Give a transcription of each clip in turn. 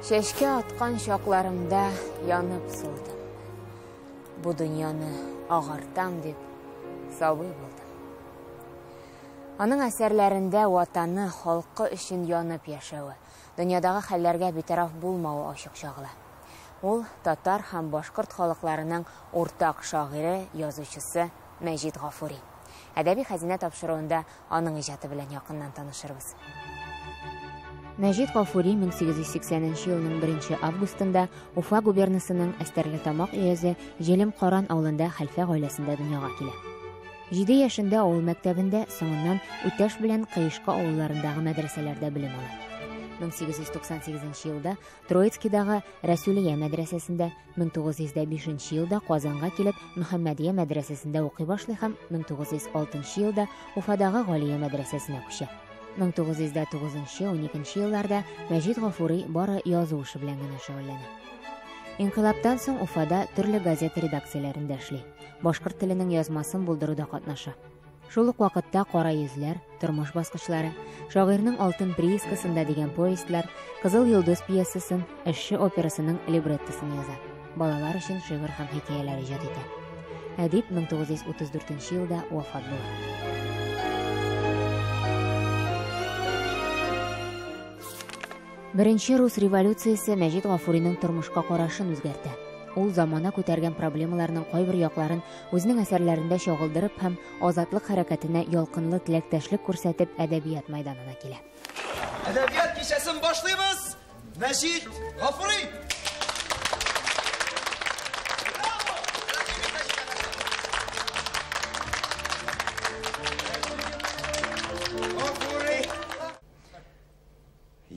Чәчкә аткан чакларымда янып сулдым. Бу дөньяны агартам дип сабый булдым. Аның әсәрләрендә ватаны, халкы өчен янып яшәве, дөньядагы хәлләргә битараф булмавы ачык чагыла. Ул татар һәм башкорт халыкларының уртак шагыйре, язучысы Мәҗит Гафури. Әдәби хәзинә тапшыруында аның иҗаты белән якыннан танышырбыз. Мәҗит Гафури 1880 елның 1 августында Уфа губернасының Әстәрлетамак өязе Җилем Каран авылында хәлфә гаиләсендә дөньяга килә. 7 яшендә авыл мәктәбендә, соңыннан Үтәш белән Кыешкы авылларындагы мәдрәсәләрдә белем ала. 1898 елда Троицкидагы Рәсүлия мәдрәсәсендә, 1905 елда Казанга килеп Мөхәммәдия мәдрәсәсендә укый башлый һәм 1906 елда Уфадагы Галия мәдрәсәсенә күчә. 1909-12 елларда Мәҗит Гафури бары язу эше белән генә шөгыльләнә. Инкыйлабтан соң Уфада төрле газета редакцияләрендә эшли. Башкорт теленең язмасын булдыруда катнаша. Шул ук вакытта Кара йөзләр, Тормыш баскычлары, Шагыйрьнең алтын приискасында дигән повестьлар, Кызыл йолдыз пьесасын, Эшче операсының либреттосын яза. Балалар өчен шигырь һәм хикәяләр иҗат итә. Әдип 1934 елда вафат була. Беренче рус революциясе Мәҗит Гафуриның тормышка карашын үзгәртә. Ул замана күтәргән проблемаларның кайбер якларын үзенең әсәрләрендә чагылдырып һәм азатлык хәрәкәтенә ялкынлы теләктәшлек күрсәтеп әдәбият майданына килә. Әдәбият кичәсен башлыйбыз. Мәҗит Гафури!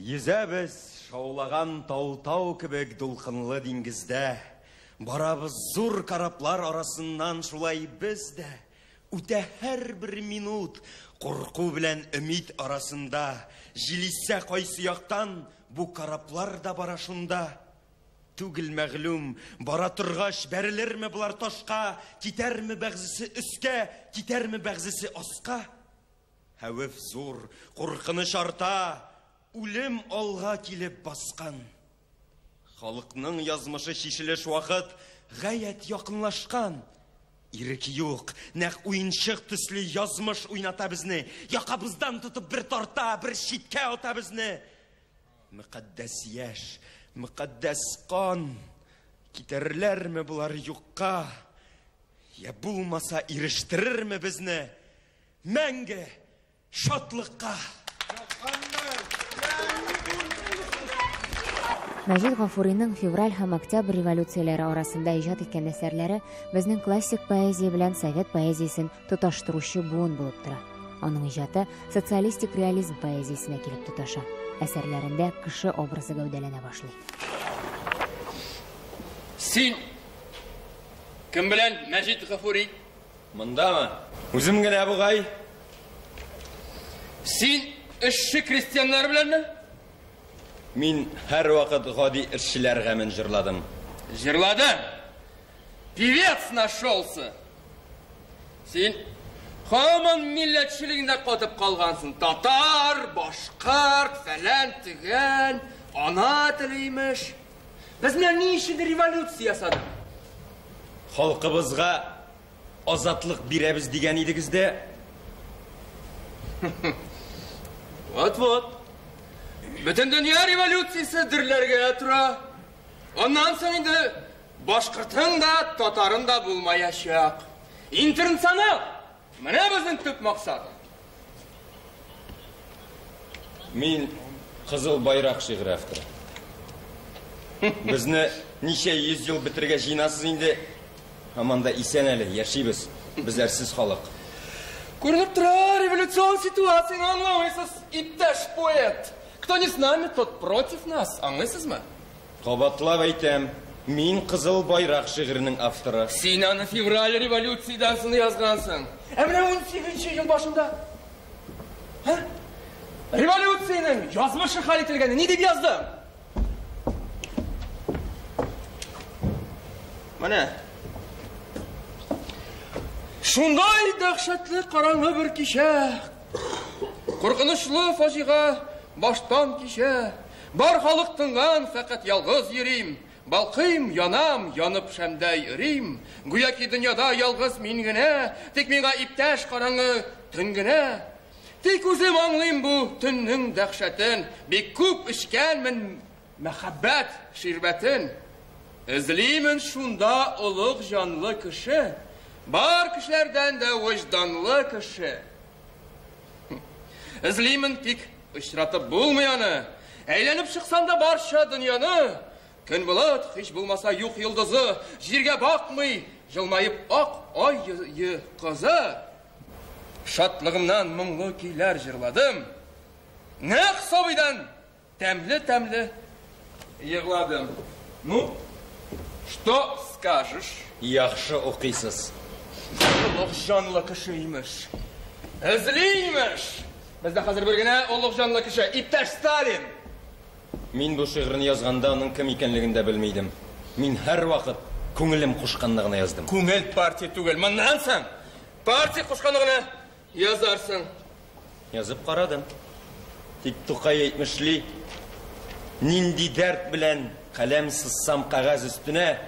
Йөзәбез шаулаган тау-тау кебек дулкынлы диңгездә. Барабыз зур кораблар арасыннан шулай без дә. Үтә һәрбер минут курку белән өмид арасында. Җил иссә кайсы яктан, бу кораблар да бара шунда. Түгел мәгълүм, бара торгач бәрелерме болар ташка, китәрме бәгъзесе өскә, китәрме бәгъзесе аска? Хәвеф зур, куркыныч арта, үлем алга килеп баскан. Халыкның язмышы чишелеш вакыт гаять якынлашкан. Ирек юк, нәкъ уенчык төсле язмыш уйната безне. Якабыздан тотып бер тарта, бер читкә ата безне. Мөкаддәс яшь, мөкаддәс кан, китәрләрме болар юкка? Я булмаса ирештерерме безне мәңге шатлыкка? Мәҗит Гафуриның февраль һәм октябрь революцияләре арасында иҗат иткән әсәрләре безнең классик поэзия белән совет поэзиясен тоташтыручы буын булып тора. Аның иҗаты социалистик реализм поэзиясенә килеп тоташа. Әсәрләрендә кеше образы гәүдәләнә башлый. Син кем белән, Мәҗит Гафури? Мондамы? Үзем генә бугай. Син эшче крестьяннар беләнме? Мин һәрвакыт гади эшчеләр гамен җырладым. Җырладың? Певец нашелся. Син һаман милләтчелегеңдә катып калгансың. Татар, башкорт, фәлән, төгән, ана теле имеш. Без менә ни өчен революция ясадык? Халкыбызга азатлык бирәбез дигән идегез дә. Вот-вот. Бөтен дөнья революциясе дөрләргә тора. Аннан соң инде башкортың да, татарын да булмаячак. Интернационал! Менә безнең төп максат. Мин Кызыл байрак шигыре авторы. Безне ничә йөз ел бетерергә җыенасыз инде? Һаман да исән әле, яшибез. Безләрсез халык. Күренеп тора, революцион ситуацияне аңламыйсыз, иптәш поэт. Кто не с нами, тот против нас. Аңлыйсызмы? Кабатлап әйтәм, мин Кызыл байрак шигыренең авторы. Син аны февраль революциядән соң язгансың. Ә менә 18 ел башында. Һа? Революциянең язмышы хәл ителгәнне ни дип яздың? Менә. Шундай дәһшәтле караңгы бер кичә. Куркынычлы фаҗига баштан кичә. Бар халык тынган, фәкать ялгыз йөрим. Балкыйм, янам, янып шәмдәй эрим. Гүяки дөньяда ялгыз мин генә, тик миңа иптәш караңгы төн генә. Тик үзем аңлыйм бу төннең дәһшәтен, бик күп эчкәнмен мәхәббәт ширбәтен. Эзлимен шунда олуг җанлы кеше, бар кешеләрдән дә вөҗданлы кеше. Эзлимен, тик очратып булмый аны. Әйләнеп чыксам да барча дөньяны, көн болыт, һич булмаса юк йолдызы, җиргә бакмый, җылмаеп ак ай кызы. Шатлыгымнан моңлы көйләр җырладым. Нәкъ сабыйдан тәмле-тәмле егладым. Ну, что скажешь? Яхшы укыйсыз. Олуг җанлы кеше имеш. Эзли имеш. Бездә хәзер бер генә олуг җанлы кеше, иптәш Сталин. Мин бу шигырьне язганда аның кем икәнлеген дә белми идем. Мин һәрвакыт күңелем кушканны гына яздым. Күңел партия түгел. Моннан соң партия кушканны гына язарсың. Язып карадым. Тик Тукай әйтмешли, нинди дәрт белән каләм сызсам кәгазь өстенә,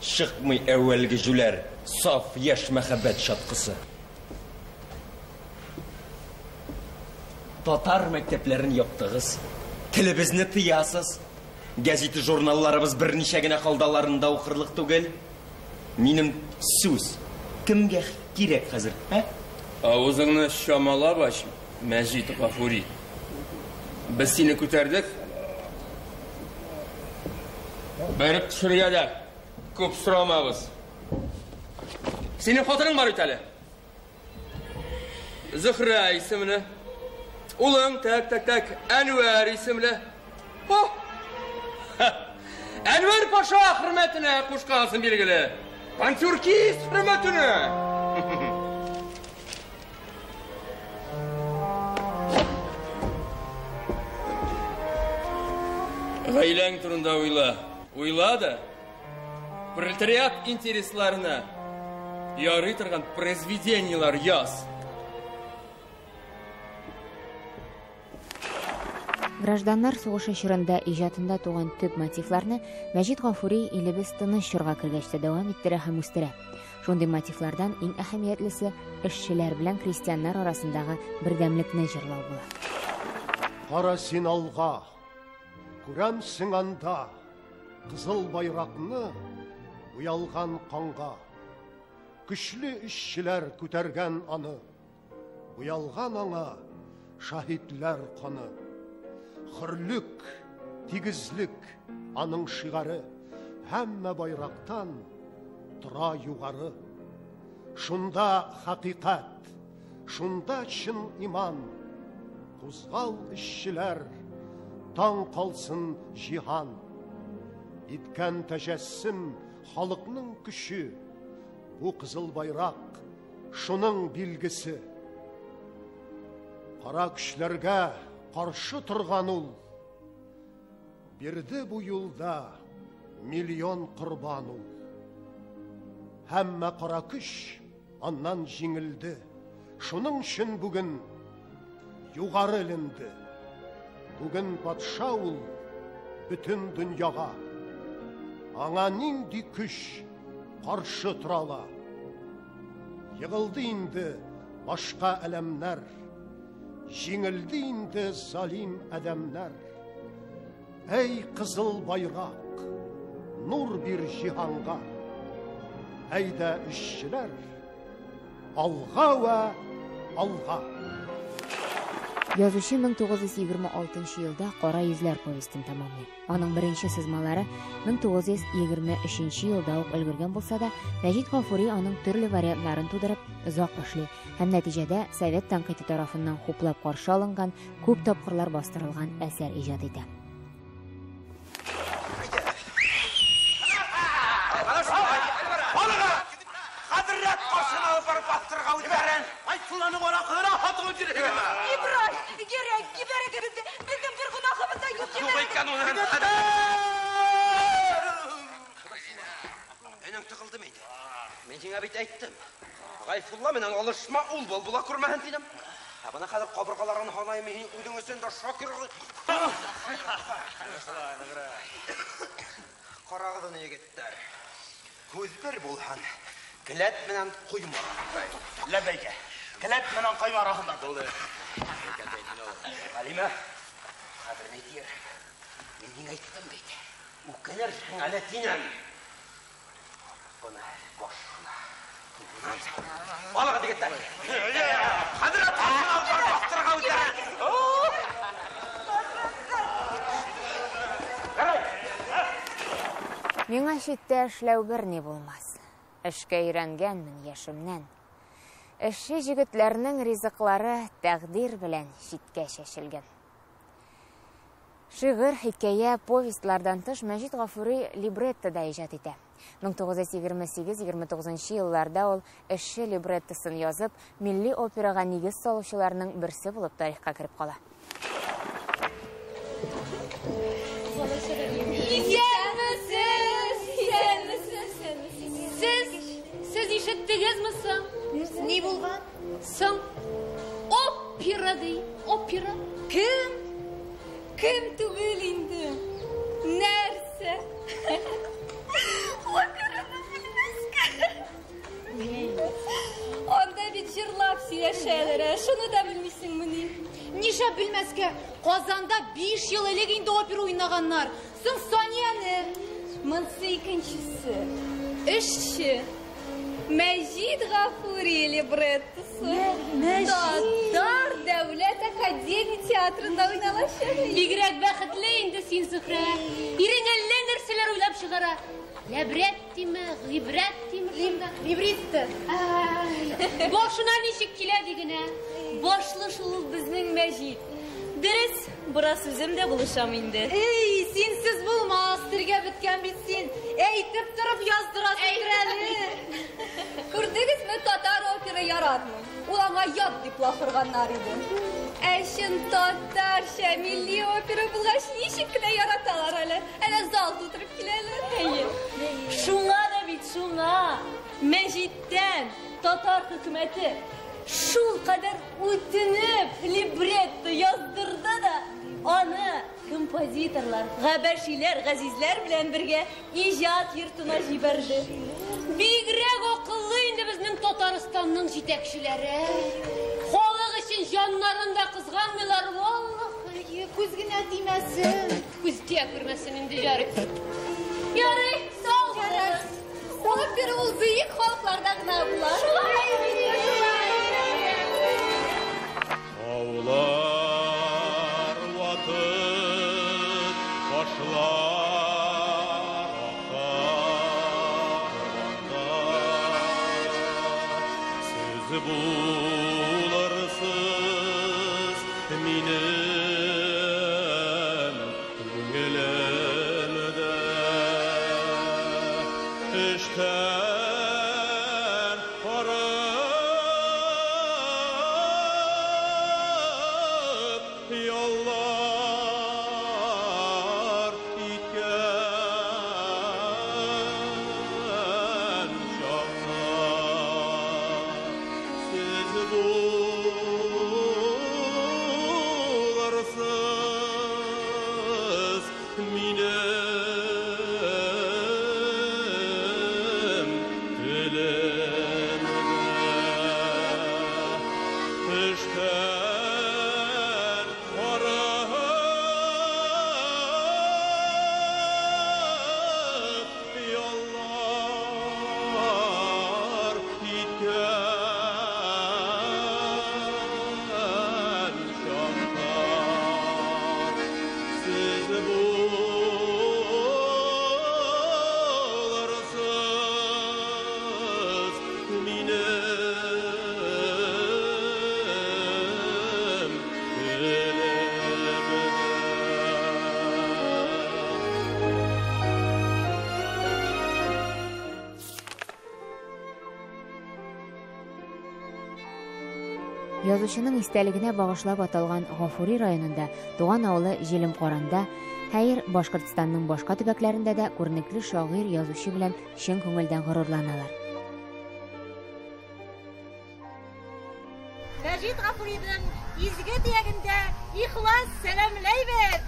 чыкмый әүвәлге җүләр, саф яшь мәхәббәт чаткысы. Татар мәктәпләрен яптыгыз, телебезне тыясыз. Газета журналларыбыз берничә генә калдаларында укырлык түгел. Минем сүз кемгә кирәк хәзер, ә? Авызыңны чамалап ач, Мәҗит Гафури. Без сине күтәрдек. Бәреп төшерергә дә күп сорамабыз. Синең хатының бар бит әле. Зөһрә исемле. Улың, так, так, так, Әнвәр исемле. О! Әнвәр паша хөрмәтенә кушкансың билгеле. Пантюркист хөрмәтенә. Гаиләң турында уйла. Уйла да пролетариат интересларына ярый торган произведениелар яз. Гражданнар сугышы чорында иҗатында туган төп мотивларны Мәҗит Гафури илебез тыныч чорга кергәч тә дәвам иттерә һәм үстерә. Шундый мотивлардан иң әһәмиятлесе эшчеләр белән крестьяннар арасындагы бердәмлекне җырлау була. Кара син алга, күрәмсең анда кызыл байракны буялган канга. Көчле эшчеләр күтәргән аны, буялган аңа шаһитләр каны. Хөрлек, тигезлек аның шигаре, һәммә байрактан тора югары. Шунда хакыйкать, шунда чын иман. Кузгал эшчеләр, таң калсын җиһан. Иткән тәҗәссем халыкның көче, бу кызыл байрак шуның билгесе. Кара көчләргә каршы торган ул, бирде бу юлда миллион корбан ул. Һәммә кара көч аннан җиңелде, шуның өчен бүген югары эленде. Бүген патша ул бөтен дөньяга. Аңа нинди көч каршы тора ала? Егылды инде башка әләмнәр, җиңелде инде залим адәмнәр. Әй кызыл байрак, нур бир җиһанга. Әйдә эшчеләр, алга вә алга. Язучы 1926 елда Кара йөзләр повестен тәмамлый. Аның беренче сызмалары 1923 елда ук өлгергән булса да, Мәҗит Гафури аның төрле вариантларын тудырып, озак эшли һәм нәтиҗәдә совет тәнкыйте тарафыннан хуплап каршы алынган, күп тапкырлар бастырылган әсәр иҗат итә. Ибрай, кирәк, җибәрегез безне. Безнең бер гөнаһыбыз да юк. Юк икән ул. Энең тыгылды инде. Мин сиңа бит әйттем. Гайфулла менән алышма, ул бул була күрмәһен дидем. Ә бына хәҙер ҡабырғаларын һанайым, һин үҙең өсөн дә Шакир. Ҡарағыҙ уны, егеттәр. Һүҙ бер булһын. Келәт менән ҡойма. Ләбәйкә. Келәт менән ҡойма араһында. Булды. Ғәлимә, хәҙер ни тиер? Мин һиңә әйттем бит. Үкенерһең әле тинем. Бына башына. Алығыҙ, егеттәр. Хәҙрәт, баҫтырға үтә. Миңа читтә эшләү берни булмас. Эшкә өйрәнгәнмен яшемнән. Эшче җегетләрнең ризыклары тәкъдир белән читкә чәчелгән. Шигырь, хикәя, повестьлардан тыш Мәҗит Гафури либретто да иҗат итә. 1928-29 елларда ул эшче либреттосын язып, милли операга нигез салучыларның берсе булып тарихка кереп кала. Исәнмесез, исәнмесез, Сез, сез ишеттегезме соң? Ни булган? Соң, опера ди, опера. Кем? Кем түгел инде? Нәрсә? Операны белмәскә. Анда бит җырлап сөйләшәләр, ә шуны да белмисеңмени? Нишләп белмәскә? Казанда 5 ел элек инде опера уйнаганнар. Соң Санияне. Монсы икенчесе. Эшче. Мәҗит Гафури либреттосы. Татар дәүләт академия театрында уйналачак. Бигрәк бәхетле инде син, Зөһрә. Ирең әллә нәрсәләр уйлап чыгара. Ләбрәт тиме, гыйбрәт тиме шунда. Либретто. Башына ничек килә дигенә. Башлы шул ул безнең Мәҗит. Дөрес, бераз үзем дә булышам инде. Эй, синсез булмас, телгә беткән бит син. Әйтеп торып яздырасың әле. Күрдегезме, татар опера яратмый. Ул аңа ят дип лаф органнар иде. Ә чын татарча милли опера булгач, ничек кенә яраталар әле. Әле зал тутырып киләләр. Әйе. Шуңа да бит, шуңа. Мәҗиттән татар хөкүмәте шул кадәр үтенеп либретто яздырды да, аны композиторлар, габәшиләр, газизләр белән бергә иҗат йортына җибәрде. Бигрәк акыллы инде безнең Татарстанның җитәкчеләре. Халык өчен җаннарын да кызганмыйлар, валлаһи. Күз генә тимәсен. Күз тия күрмәсен инде, ярый. Ярый, сау булыгыз. Опера ул бөек халыкларда гына була. Шулай бит, шулай. Таулар ватып, башлар акканда, Сез булырсыз минем күңелемдә. Эштән арып, яллар иткән чакта сез булырсыз минем телемдә. Эштән арып, яллар иткән чакта сез булырсыз минем телемдә. Язучының истәлегенә багышлап аталган Гафури районында, туган авылы Җилемкаранда, хәер, Башкортстанның башка төбәкләрендә дә күренекле шагыйрь, язучы белән чын күңелдән горурланалар. Мәҗит Гафури Гафуриның изге төягендә ихлас сәламләйбез!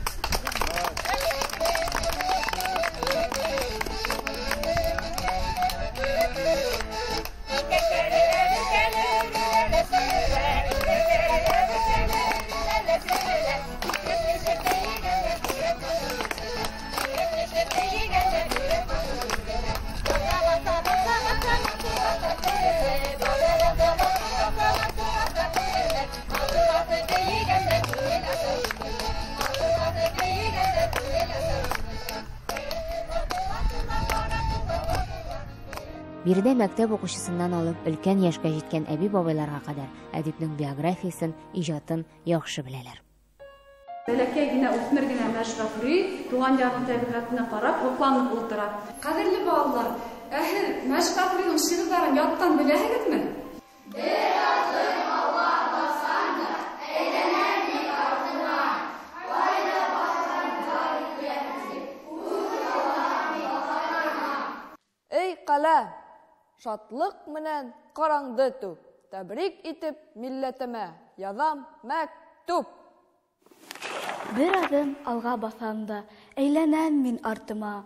Биредә мәктәп укучысыннан алып өлкән яшькә җиткән әби-бабайларга кадәр әдипнең биографиясен, иҗатын яхшы беләләр. Бәләкәй генә, үсмер генә Мәш Гафури туган ягының табигатенә карап, һокланып утыра. Кадерле балалар, ә һез Мәш Гафуриның шигырьләрен яттан беләһегезме? Бер адым алга басам да, әйләнәм мин артыма. Кайда басканнар икән дип, күз салам мин аларга. Эй, каләм, шатлык менән караңды түк, Тәбрик итеп милләтемә язам мәктүп. Бер адым алга басам да, әйләнәм мин артыма.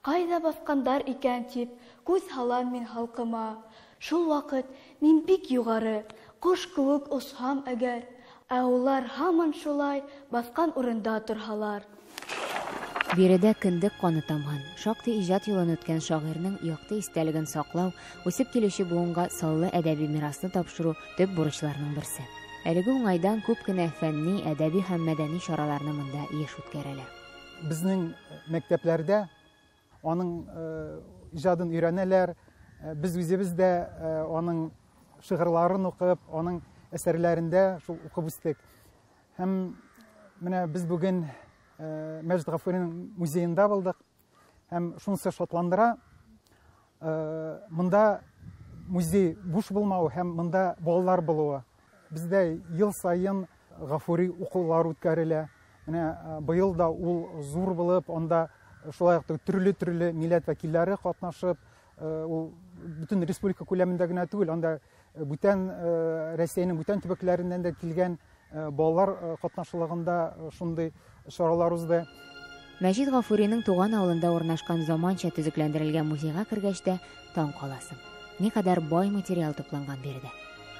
Кайда баскандар икән дип, күз һалам мин халкыма. Шул вакыт мин бик югары, кош кебек очсам әгәр, ә улар һаман шулай баскан урында торһалар. Биредә кендек каны тамган, шактый иҗат юлын үткән шагыйрьнең якты истәлеген саклау, үсеп килүче буынга саллы әдәби мирасны тапшыру төп бурычларның берсе. Әлеге уңайдан күп кенә фәнни, әдәби һәм мәдәни чараларны монда еш үткәрәләр. Безнең мәктәпләрдә аның иҗадын өйрәнәләр. Без үзебез дә аның шигырьләрен укып, аның әсәрләрендә шул укып үстек. Һәм менә без бүген Мәҗит Гафуриның музеенда булдык. Һәм шунысы шатландыра, монда музей буш булмавы һәм монда балалар булуы. Бездә ел саен Гафури укулар үткәрелә. Менә быел да ул зур булып, анда шулай ук төрле-төрле милләт вәкилләре катнашып, ул бөтен республика күләмендә генә түгел, анда бүтән Россиянең бүтән төбәкләреннән дә килгән балалар катнашлыгында шундый чаралар узды. Мәҗит Гафуриның туган авылында урнашкан заманча төзекләндерелгән музейга кергәч тә таң каласың. Никадәр бай материал тупланган биредә.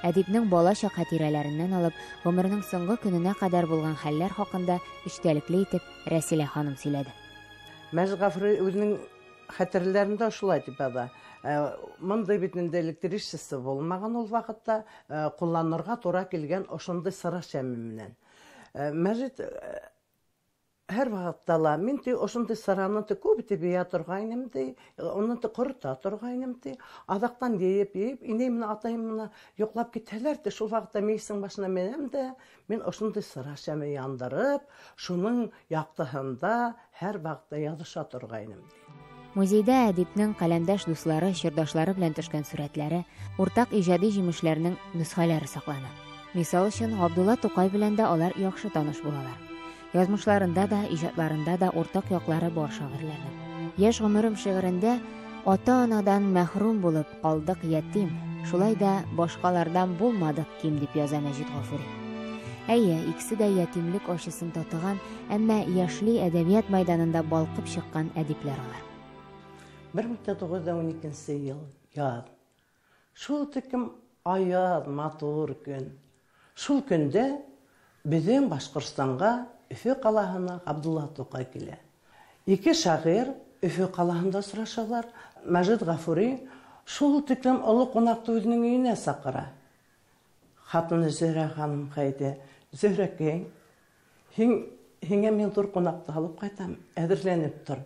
Әдипнең балачак хатирәләреннән алып, гомеренең соңгы көненә кадәр булган хәлләр хакында эчтәлекле итеп Рәсилә ханым сөйләде. Мәҗит Гафури үзенең хәтерләрендә шулай дип яза. Мондый бит инде электричество булмаган ул вакытта, кулланырга тура килгән ошондый сыра шәме менән. Мәҗит һәр вакытта ла мин ти ошондый сыраны ти күп итеп ия торгайным ди, аны ти корыта торгайным ди. Азактан йыйып-йыйып, инәй менән атайым менән йоклап китәләр ди. Шул вакытта мейеснең башына менәм дә, мин ошондый сыра шәме яндырып, шуның яктыһында һәр вакытта языша торгайным ди. Музейда әдипнең каләмдәш дуслары, чордашлары белән төшкән сурәтләре, уртак иҗади җимешләрнең нөсхәләре саклана. Мисал өчен, Габдулла Тукай белән дә алар яхшы таныш булалар. Язмышларында да, иҗатларында да уртак яклары бар шагыйрьләрнең. Яшь гомерем шигырендә ата-анадан мәхрүм булып калдык ятим, шулай да башкалардан булмадык ким дип яза Мәҗит Гафури. Әйе, икесе дә ятимлек ачысын татыган, әмма яшьли әдәбият мәйданында балкып чыккан әдипләр алар. 1912 ел яз. Шул текем аяз матур көн. Шул көндә безнең Башкортстанга Өфө калаһына Габдулла Тукай килә. Ике шагыйрь Өфө калаһында очрашалар. Мәҗит Гафури шул тиклем олы кунакты үзенең өенә чакыра. Хатыны Зөһрә ханым әйтә: Зөһрәкәй, һиңә мин зур кунакты алып кайтам, әзерләнеп тор.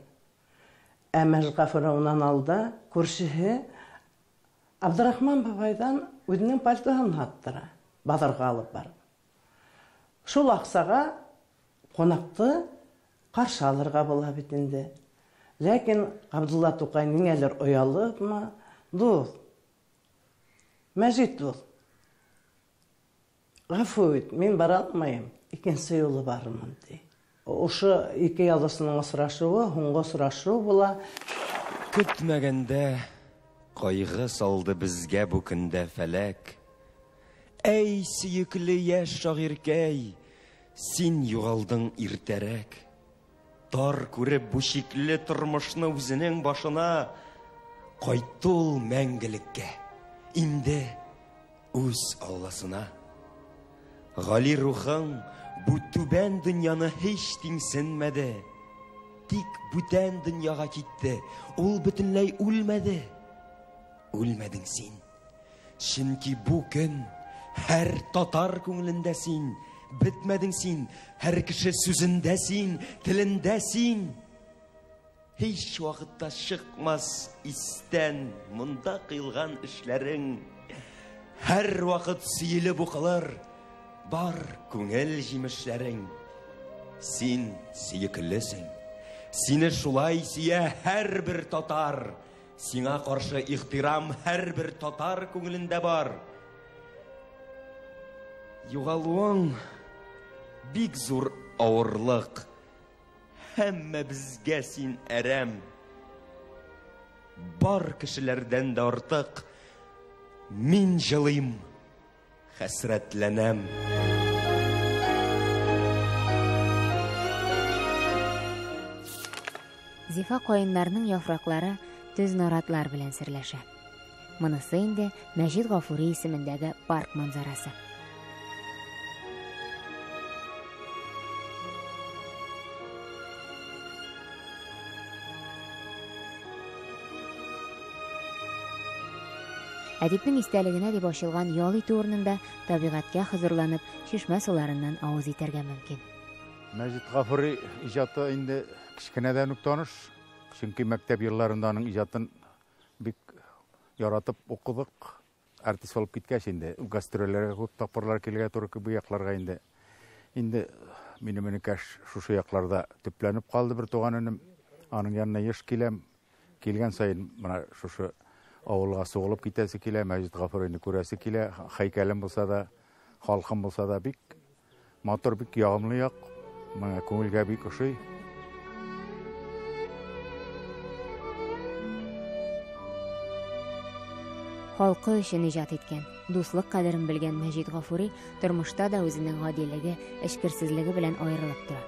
Ә Мәҗит Гафури уннан алда күршеһе Абдурахман бабайдан үзенең пальтоһын һаттыра, базарга алып барып. Шул акчага кунакты каршы алырга була бит инде. Ләкин Габдулла Тукай ниңәлер оялыпмы? Дус, Мәҗит дус, гафу ит, мин бара алмыйм, икенче юлы барырмын ди. Ошо ике язучының очрашуы, һуңгы очрашу була. Көтмәгәндә кайгы салды безгә бу көндә фәләк. Әй, сөекле яшь шагыйрькәй, син югалдың иртәрәк. Тар күреп бу чикле тормышны үзенең башына, кайтты ул мәңгелеккә, инде үз Алласына. Гали рухың бу түбән дөньяны һич тиңсенмәде. Тик бүтән дөньяга китте, ул бөтенләй үлмәде. Үлмәдең син. Чөнки бу көн һәр татар күңелендә син, бетмәдең син, һәр кеше сүзендә син, телендә син. Һич вакытта чыкмас истән монда кыйлган эшләрең. Һәр вакыт сөелеп укылыр бар күңел җимешләрең. Син сөеклесең. Сине шулай сөя һәрбер татар. Сиңа каршы ихтирам һәрбер татар күңелендә бар. Югалуың бик зур авырлык. Һәммәбезгә син әрәм. Бар кешеләрдән дә артык мин җылыйм, хәсрәтләнәм. Зифа каеннарның яфраклары төз наратлар белән серләшә. Монысы инде Мәҗит Гафури исемендәге парк манзарасы. Әдипнең истәлегенә дип ачылган ял итү урынында табигатькә хозурланып, чишмә суларыннан авыз итәргә мөмкин. Мәҗит Гафури иҗаты инде кечкенәдән үк таныш. Чөнки мәктәп елларында аның иҗатын бик яратып укыдык. Артист булып киткәч инде гастрольләргә күп тапкырлар килергә туры килде бу якларга инде. Инде минем энекәш шушы якларда төпләнеп калды бер туган энем. Аның янына еш киләм. Килгән саен менә шушы авылга сугылып китәсе килә, Мәҗит Гафурины күрәсе килә. Һәйкәлем булса да, халкым булса да бик матур, бик ягымлы як. Миңа күңелгә бик ошый. Халкы өчен иҗат иткән, дуслык кадерен белгән Мәҗит Гафури тормышта да үзенең гадилеге, эчкерсезлеге белән аерылып тора.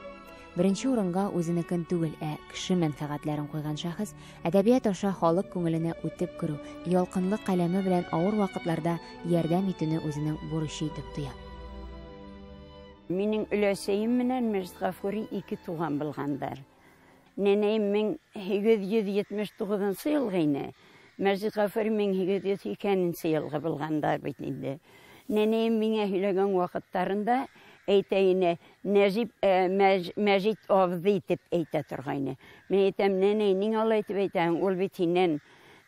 Беренче урынга үзенекен түгел, ә кеше мәнфәгатьләрен куйган шәхес әдәбият аша халык күңеленә үтеп керү, ялкынлы каләме белән авыр вакытларда ярдәм итүне үзенең бурычы итеп тоя. Минем өләсәем менән Мәҗит Гафури ике туган булгандар. Нәнәем 1879 елгы ине. Мәҗит Гафури 1880 елгы булгандар бит инде. Нәнәем миңа һөйләгән вакытларында әйтә ине, Нәҗип Мәҗит абзый дип әйтә торгайны. Мин әйтәм, нәнәй, ниңә алай итеп әйтәң? Ул бит синнән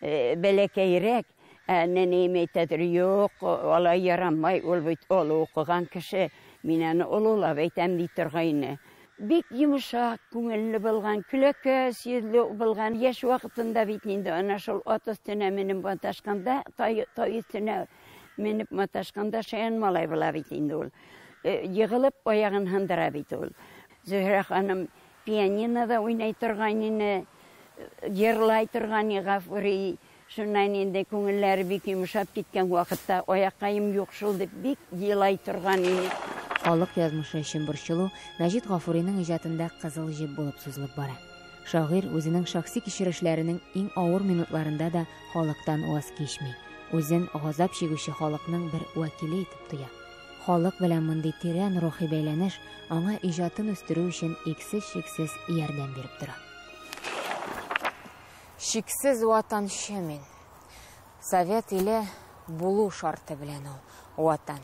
бәләкәйрәк. Ә нәнәем әйтәдер, юк, алай ярамай, ул бит олы укыган кеше, мин аны олылап әйтәм ди торгайны. Бик йомшак күңелле булган, көләкәс йөзле булган. Яшь вакытында бит инде ана шул ат өстенә менеп маташканда, тай, тай өстенә менеп маташканда шаян малай була бит инде ул. Егылып аягын һындыра бит ул. Зөһрә ханым пианинода уйнай торган ине, җырлай торган Гафури. Шуннан инде күңелләре бик йомшап киткән вакытта аяккаем юк шул дип бик елай торган ине. Халык язмышы өчен борчылу Мәҗит Гафуриның иҗатында кызыл җеп булып сузылып бара. Шагыйрь үзенең шәхси кичерешләренең иң авыр минутларында да халыктан ваз кичми, үзен газап чигүче халыкның бер вәкиле итеп тоя. Халык белән мондый тирән рухи бәйләнеш аңа иҗатын үстерү өчен иксез-чиксез ярдәм биреп тора. Чиксез ватанчы мин. Совет иле булу шарты белән ул ватан.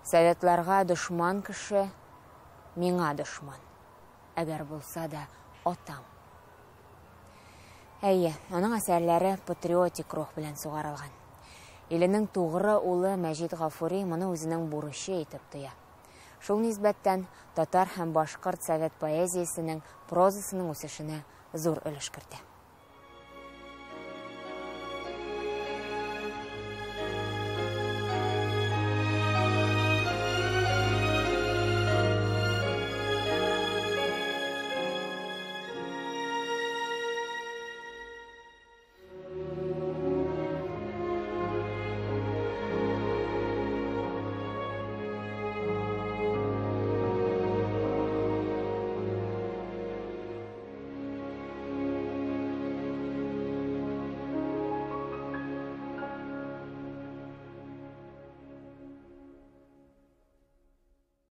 Советларга дошман кеше миңа дошман. Әгәр булса да атам. Әйе, аның әсәрләре патриотик рух белән сугарылган. Иленең тугры улы Мәҗит Гафури моны үзенең бурычы итеп тоя. Шул нисбәттән татар һәм башкорт совет поэзиясенең, прозасының үсешенә зур өлеш кертә.